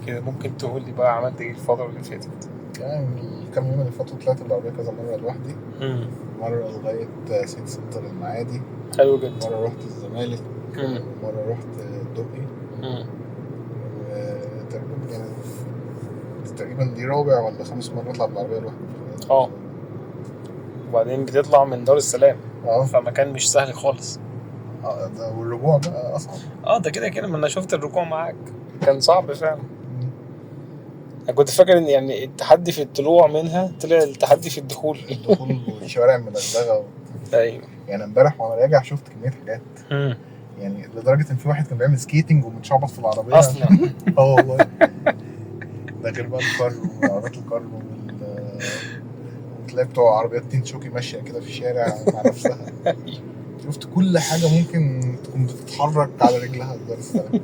كده. ممكن تقول لي بقى عملت ايه الفترة اللي فاتت؟ يعني الكام يوم اللي فاتوا طلعت بالعربية كذا مرة لوحدي. مرة لغاية سيتي سنتر المعادي. حلو جدا. مرة رحت الزمالك. ومرة رحت الدقي. وتقريبا يعني تقريبا دي رابع ولا خامس مرة اطلع بالعربية لوحدي. اه، وبعدين بتطلع من دار السلام. اه. فمكان مش سهل خالص. اه، ده والرجوع بقى اصعب. اه، ده كده كده، ما انا شفت الرجوع معاك كان صعب فعلا. انا كنت فاكر ان يعني التحدي في الطلوع منها طلع التحدي في الدخول. الدخول والشوارع المدغدغه ايوه. يعني امبارح وانا راجع شفت كمية حاجات، يعني لدرجة ان في واحد كان بيعمل skating ومتشعبط في العربية. اصلا. اه والله. ده غير بقى الكار وعربيات الكار وتلاقي بتوع عربيات تين شوكي ماشية كده في الشارع مع نفسها. شفت كل حاجة ممكن تكون بتتحرك على رجلها في دار السلام.